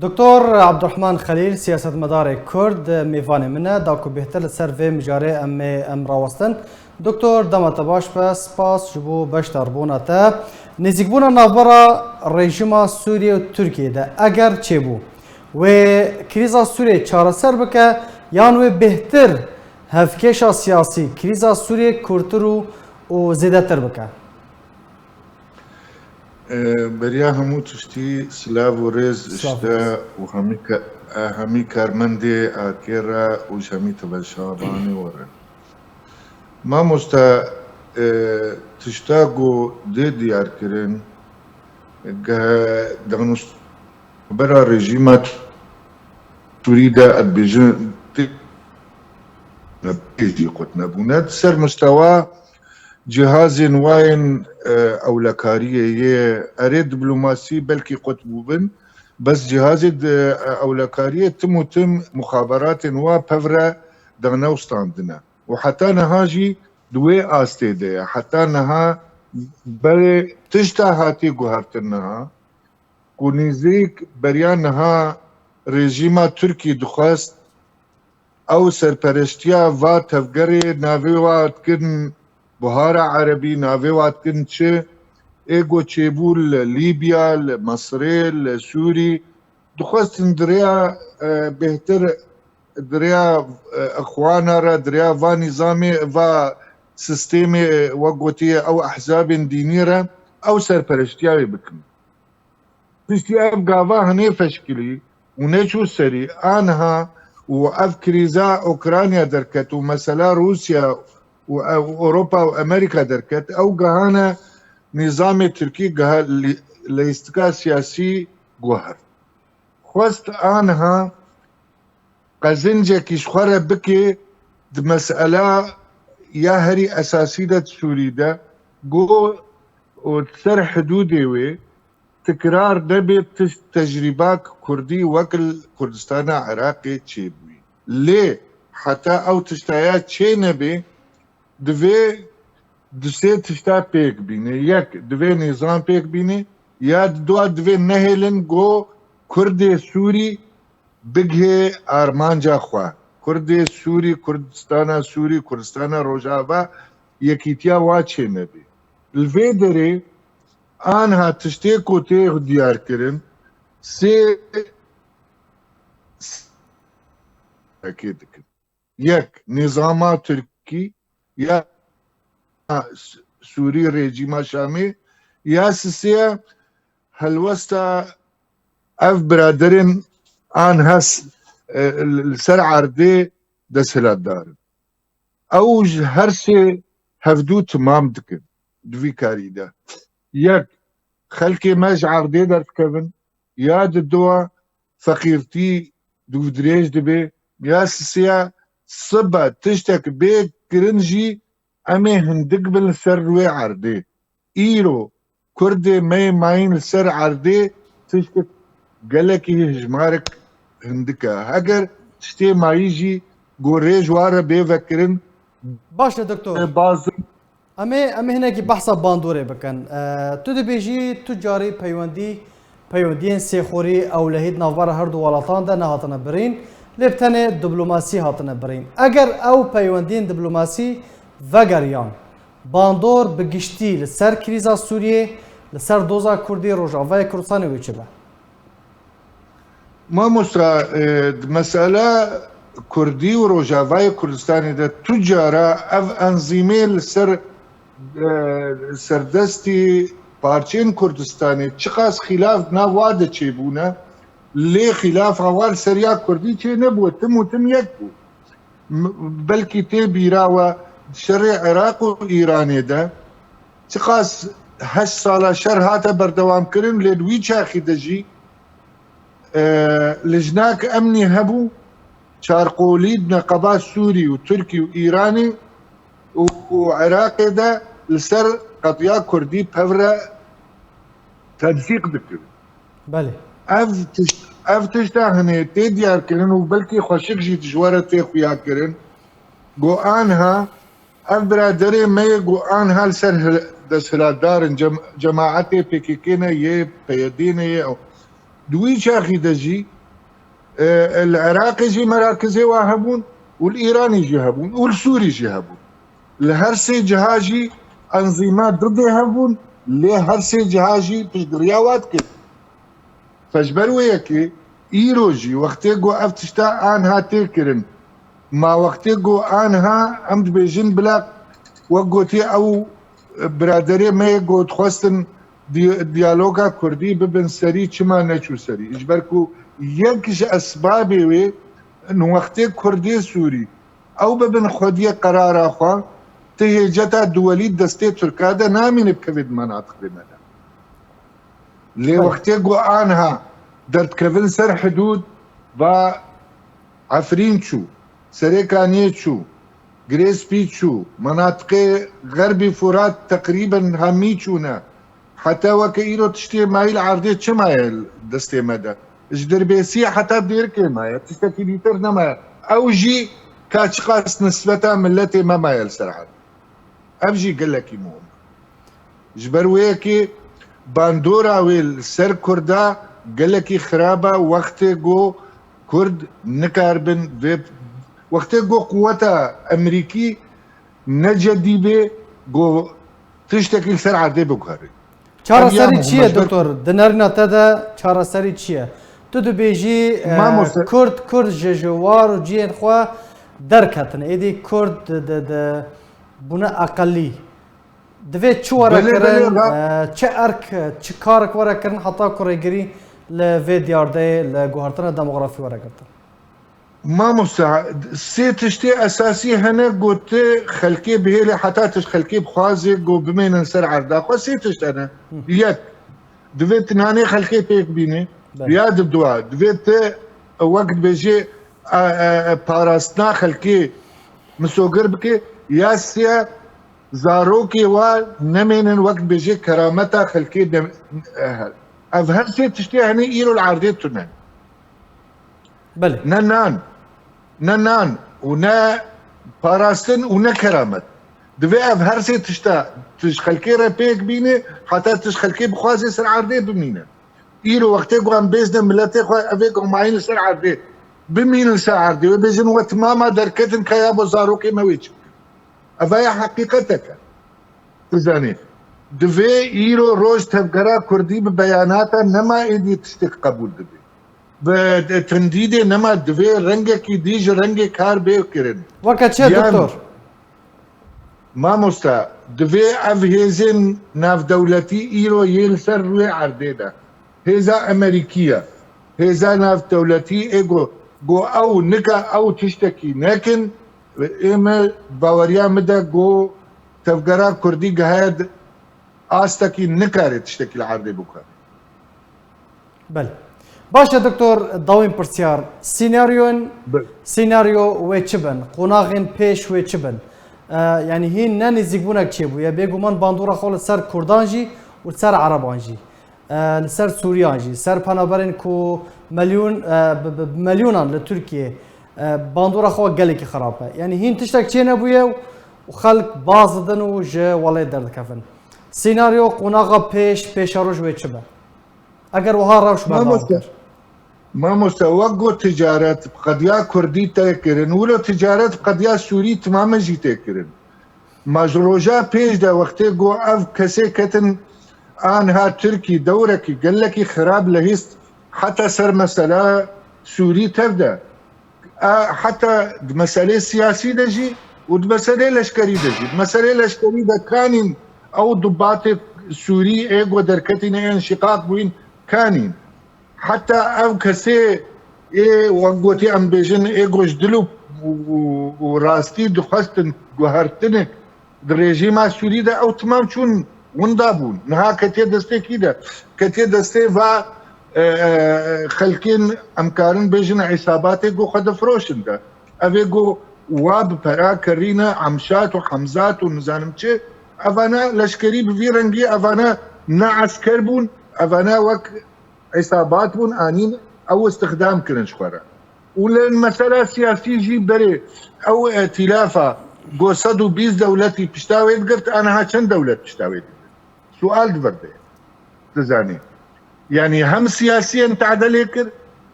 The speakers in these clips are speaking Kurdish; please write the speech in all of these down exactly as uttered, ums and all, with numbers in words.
Doktor Abdurrahman Xelîl, siyasetmedarê Kurd, mêvanê min e, da ku bêhtir li ser vê mijarê em ê em rawestin. Doktor, dema te baş be, spas ji bo beşdarbûna te. Nêzîkbûna navbera rejîma Sûriyê û Tirkiyê de eger çêbû, wê krîza Sûriyê çareser bike yan wê bêhtir hevkêşa siyasî, krîza Sûriyê kûrtir û, û zêdetir bike? E, beriya hemû tiştî silav û rêz ji te û hemî ke-, e, hemî karmendê Akê re û ji hemî tebeşavanê we re. Mamosta, e, tişta ku dê diyarkirin, ge-, danûst-, bera rejîma Sûrî de, ez dibêjim, tê-, ne, tê jî qut nebûne. Di ser mustewa cihazên wa yên, e, ewlekariyê yê erê diplomasî belkî qut bûbin, bes cihazê di, e, ewlekariyê tim û tim muxaberatên wa pevre danewstandine. Û heta niha jî di wê astê de ye. Heta niha berê tişta hatî guhertin niha, ku nêzîk beriya niha rejîma Tirkî dixwest ew serpereştiya va tevgerê navê wa dikin Buhara Erebî, navê wa dikin çi, ê ku çêbû li Lîbya, li Misirê, li Sûrî, dixwestin di rêya, e, bêhtir, di rêya, e, Ixwana re, di rêya va nîzamê, va sistêmê, wek gotiye, ew ehzabên dînî re ew serpereştiya wê bikin. Piştî ev gava hinê feşkilî û neçû serî, aniha û ev krîza Ukrayna derket û mesela Rûsya û ev Ewropa û Amerîka derket, ew gihane nîzamê Tirkî giha lî-, leyîstika siyasî guhert. Xwest aniha qezincekî ji xwe re bike di mesela ya herî esasî de di Sûrî de, ku û di ser hidûdê wê tikrar nebe tişt tecrîba ki Kurdî wek li Kurdistana Iraqê çêbûyî. Lê heta ew tişta ya çê nebe, divê du sê tişta pêk bîne. Yek, divê nîzam pêk bîne, ya di dua divê nehêlin ku Kurdê Sûrî bigihê armanca xwe. Kurdê Sûrî, Kurdistana Sûrî, Kurdistana Rojava, yekîtiya wa çê nebe. Li vê derê aniha tiştê ku tê diyarkirin, sê, sê dikin. Yek, nîzama Tirkî, ya Sûrî, rejîma Şamê, ya sisê helwesta ev biraderên an hes, e, li ser erdê desthilatdar in. Ew ji her sê hevdû timam dikin di vî karî de. Yek, xelkê me ji erdê derdikevin, ya di dua feqîrtî dûvdirêj dibe, ya sisiya sibe tiştek bê kirin jî em ê hindik bin li ser rûyê erdê. Îro Kurdê me yê mayîn li ser erdê tiştek gelekî hijmarek hindik e. Heger tiştê mayî jî gorê ji wan re bê vekirin, Baş e doktor. e, bazin Em ê, em ê hinekî behsa bandorê bikin. E, tu dibêjî tu carî peywendî, peywendiyên sêxorî ewlehî di navbera her du welatan de nehatine birîn, lê bi tenê diplomasî hatine birîn. Eger ew peywendiyên diplomasî vegeriyan, bandor bi giştî li ser krîza Sûriyê, li ser doza Kurdî, Rojavayê Kurdistanê wê çi be? Mamosta, e, di mesela Kurdî û Rojavayê Kurdistanê de tu cara ev enzîmê li ser, e, serdestî parçeyên Kurdistanê çiqas xîlaf di nav wa de çêbûne, lê xîlafa wa li ser ya Kurdî çê nebû, tim û tim yek bû. M-, belkî tê bîra we di şerê Iraq û Îranê de çiqas heşt sala şer hate berdewamkirin, lê di wî çaxî de jî, e, lijnak emnî hebû, çarqolî di neqeba Sûrî û Tirkî û Îranê û, û Iraqê de li ser qediya Kurdî pevre tensîq dikirin. Belê. Ev tişt, ev tişta hinê tê diyarkirin û belkî xweşik jî ji we re tê xuyakirin. Got, anha ev biraderê me yê, got, anha li ser hil-, desthilatdar in, cem-, cemaetê P K K ne yê, P Y D ne yê. Di wî çaxî de jî, e, li Iraqê jî merakizê wa hebûn û li Îranê jî hebûn û li Sûrî jî hebûn. Li her sê ciha jî enzîma didê hebûn, lê her sê ciha jî piştgiriya wa dikir. Fe ji ber wê yekê îro jî wextê ku ev tişta anha tê kirin, ma wextê ku anha em dibêjin bila wek gotî ew biraderê me yê ku dixwestin di-, diyaloga kurdî bibin serî, çima neçû serî? Ji ber ku yek ji esbabê wê, wextê kurdê Sûrî ew bibin xwediyê qerara xwe, ti hêceta duwelî destê Tirka de namîne bikevê di menatiqê me de. Lê Belê. Wextê ku anha derdikevin ser hidûd, va Efrîn çû, Serê Kaniyê çû, Girê Spî çû, menatiqê Xerbî Furat teqrîben hemî çûne. Heta weke îro tiştê mayî li erdê çi maye li destê me de? Ji Dirbêsiyê heta Dêrikê maye, tiştekî dîtir nemaye. Ew jî ka çiqas nisbeta miletê me maye li ser erdê. Ev jî gelekî muhim e. Ji ber wê yekê bandora wê li ser Kurda gelekî xirab e, wextê ku Kurd nikaribin vê, wextê ku quweta Emerîkî necedî bê, ku tiştekî li ser erdê biguherî. Çareserî çi ye, doktor? Di nerîna te de çareserî çi ye? Tu dibêjî, e, Kurd, Kurd ji, ji war û cihên xwe derketin. Êdî Kurd di, di, di bûne eqelî. Divê çi were kirin, e, çi erk, çi karek were kirin heta ku rêgirî li vê diyardeyê, li guhertina demografî were girtin? Mamosta, sê tiştê esasî hene, ku ti xelkê bihêlê, heta tu ji xelkê bixwazê ku bimênin ser erda xwe, sê tişt hene. Yek, divê tu nanê xelkê pêk bînî. Belê. Ya di dua, divê tu, wek dibêjê, e, e, e, parastina xelkê misogir bike, ya sê, zarokê wa nemênin, wek dibêjê, kerameta xelkê de, e, ev her sê tiştê hene îro li erdê tune. Belê. Ne nan, ne nan û ne parastin û ne keramet. Divê ev her sê tişta tu ji xelkê re pêk bîne, heta tu ji xelkê bixwazê ser erdê bimîne. Îro wextê ku em bêzne miletê xwe, evê ku mayîn li ser erdê, bimînin li ser erdê, wê bêjin we timama derketin ka ya bo zarokê me wê çi bikin. Eva ya heqîqetek e. Dizanî, divê îro roj tevgera kurdî bi beyanata nema êdî tiştek qebûl dibe. Bi tindîdê nema, divê rengekî dî ji rengê kar bê kirin. Weke çi, doktor? Mamosta, divê ev hêzên navdewletî îro yên li ser rûyê erdê de, hêza Emerîkî ye, hêza navdewletî ê ku, ku ew nika ew tiştekî nekin, ê me baweriya min de ku tevgera kurdî gihaye di-, astekî nikare tiştekî li erdê bikare. Belê. Baş e, doktor, dawîn pirsyar. Senaryoyên, Belê. Senaryo wê çi bin? Qonaxên pêş wê çi bin? E, yanî hîn ne nêzîkbûnek çêbûye. Bêguman bandora xwe li ser Kurdan jî û li ser Ereban jî, e, li ser Sûriyan jî, ser penaberên ku melyon, e, bi, bi, bi melyonan li Tirkiyê, e, bandora xwe gelekî xirab e. Yanî hîn tiştek çênebûye û xelk baz didin û ji welê derdikevin. Senaryo, qonaxa pêş, pêşeroj wê çi be? Eger wiha rewş berdewam kir. Mamoste, wek got ticaret bi qediya kurdî tê kirin, wilo ticaret bi qediya sûrî timame jî tê kirin. Ma ji roja pêş de wextê ku ev kesê ketin anha Tirkî, dewrekî gelekî xirab lehîst heta ser mesela sûrî tev de. A, heta di meselê siyasî de jî û di meselê leşkerî de jî. Di meselê leşkerî de kanîn ew dubatê sûrî ê ku derketîne ên şîqaq bûyîn kanîn. Heta ev kesê ê, wek gotî em bêjin, ê ku ji dil û, û, û rastî dixwestin guhertinek di rejîma Sûrî de ew timam çûn winda bûn. Niha ketiye destê kî de? Ketiye destê va, e, e, xelkên em karin bêjin îsabatê ku xwe difiroşin de. Ev ê ku wa bi pera kerîne, Emşat û Hemzat û nizanim çi, evana leşkerî bi vî rengî, evana ne esker bûn, evana wek îsabat bûn, anîn ew îstixdam kirin ji xwe re. Û li mesela siyasî jî berê ew îtîlafa ku sed û bîst dewletî pişta wê digirt, aniha çend dewlet pişta wê digirt? Sual di vir de ye. Dizanî. Yanî hem siyasiyen tade lê kir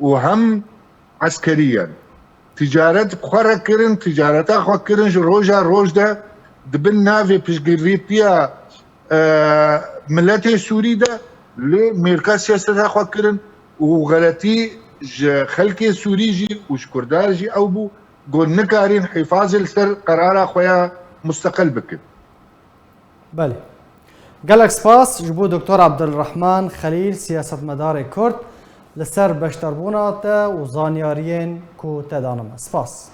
û hem eskeriyen. Ticaret bi xwe re kirin, ticareta xwe kirin ji roja roj de di bin navê piştgirîtiya, e, miletê Sûrî de lê mêrka siyaseta xwe kirin û xeletî ji xelkê Sûrî jî û ji Kurdan jî ew bû ku nikarîn hîfazê li ser qerara xwe ya musteqil bikin. Belê. Gelek spas ji bo Doktor Abdulrahman Xelîl, siyasetmedarê Kurd, li ser beşdarbûna te û zanyariyên ku te dane me. Spas.